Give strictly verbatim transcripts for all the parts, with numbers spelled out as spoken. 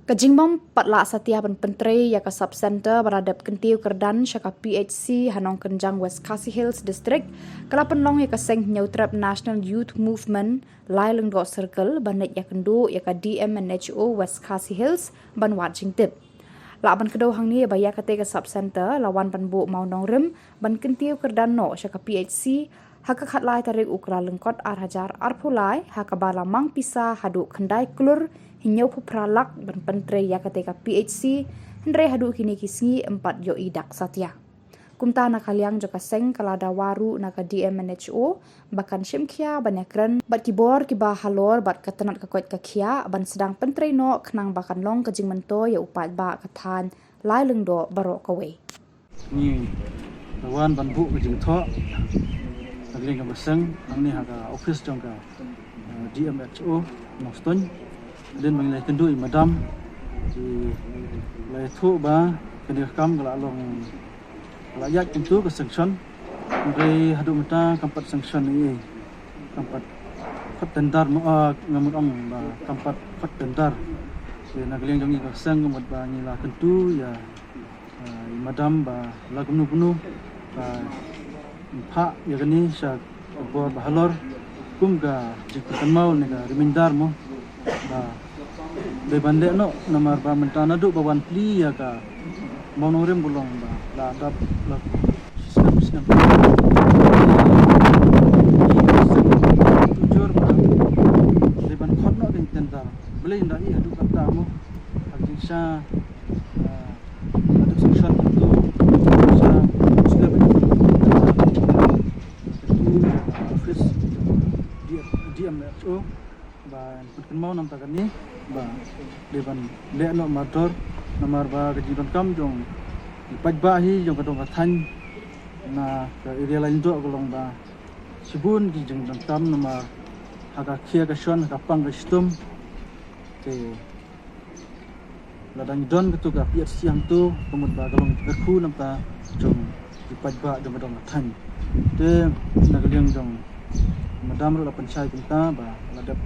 Ka jingbym pat lah satia ban pyntrei ïa ka sub center ba la dep kyntiew kyrdan sha ka P H C ha Nongkynjang, West Khasi Hills District, ka la pynlong ïa ka seng Hynñiewtrep National Youth Movement, Lailyndoh Circle, ban leit ïakynduh ïa ka D M and H O West Khasi Hills ban wad jingtip. Lah ban kdew hangne ba ïa katei ka sub center la wan ban buh mawnongrim ban kyntiew kyrdan noh sha ka P H C ha ka khatlai tarik u Kyllalyngkot ar hajar arphew lai, ha kaba la mang pisa haduh khyndai klur hynñiewphew phra lak ban pyntrei ïa katei ka P H C, hynrei haduh kine ki sngi ym pat ïohi dak satia. Kumta, na ka liang jong ka seng ka la dawa ruh na ka D M and H O ba kan shim khia ban ïakren bad ki bor kiba halor bad ka tnat ka koit ka khiah ban sdang pyntrei noh khnang ba kan long ka jingmyntoi ïa u paidbah ka thaiñ Lailyndoh baroh kawei. Ngi la wan ban buh ka jingthoh na ka liang jong ka seng hangne ha ka office jong ka, eh, D M H O Nongstoiñ. Hadien ba ngi la ïakynduh ïa i madam, i la ïathuh ba kane ka kam ka la long, ka la ïaid kumto ka sanction. Hynrei haduh mynta kam pat sanction ei ei, kam pat khot tender mo, ah, nga mut ong ba kam pat khot tender. Te na ka liang jong ngi ka seng ka mut ba ngi la kyntu ïa, ah, i madam ba la kumno kumno ba phah ïa kane sha ka bor ba halor kum ka jingpynkynmaw ne ka reminder mo, ba dei ban leh noh namar ba mynta naduh ba wan plie ïa ka mawnongrim ba long ba la dap la snem snem. Tujor ba dei ban khot noh ka jingtender. Balei ynda i haduh katta mo ha ka jingshisha, ah, haduh sanction kumto, jingshisha snem kumto, office D M H O ba pynkynmaw namar kane ba dei ban leh noh mardor namar ba ka jingdonkam jong ki paidbah hi jong ka dong ka thaiñ na ka area Lailyndoh ka long ba shibun ki jingdonkam namar ha ka khia ka shon, ha ka pang ka shitom. Te lada ngi don kato ka P H C hangto ka mut ba ka long kyrkhu namar jong ki paidbah jong ka dong ka thaiñ. Te na ka liang jong madam ruh la pynshai kumta ba la dep,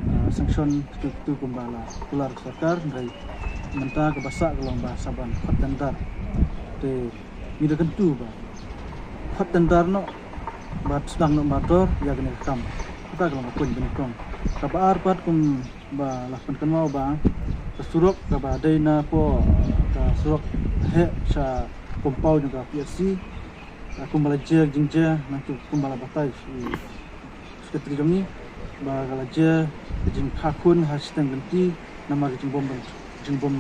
ah, sanction kito kito kumba la kular ka sorkar, hynrei mynta kaba sah ka long ba sa ban khot tender. Te ngi da kyntu ba khot tender noh bad sdang noh mardor ïa kane ka kam. Kata ka long ka point ba nyngkong. Kaba ar pat kum ba la pynkynmaw ba ka surok kaba dei napoh ka surok heh sha compound jong ka P H C, ah, kumba la jia jingjia nangtu kumba la batai i secretary jong ngi ba ka la jia ka jingkha khun ha shiteng lynti namar ka jingbym, jingbym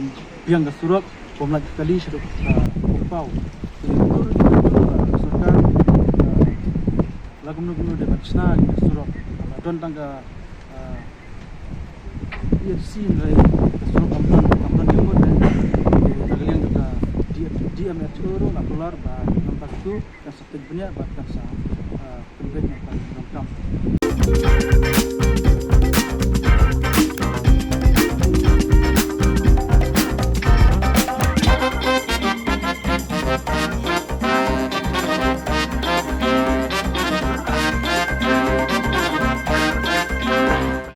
biang ka surok, bym lait ka kali shaduh ka compound. Te ka sorkar, ah, la kumno kumno dei ban shna ka surok. Don tang ka, ah, P H C hynrei ka surok kam don, kam don jingmut, eh. Te na ka liang ka D M H O ruh la kular ba namar katu kan sa pynbeit bniah bad kan sa, ah, pynbeit namar ka kam.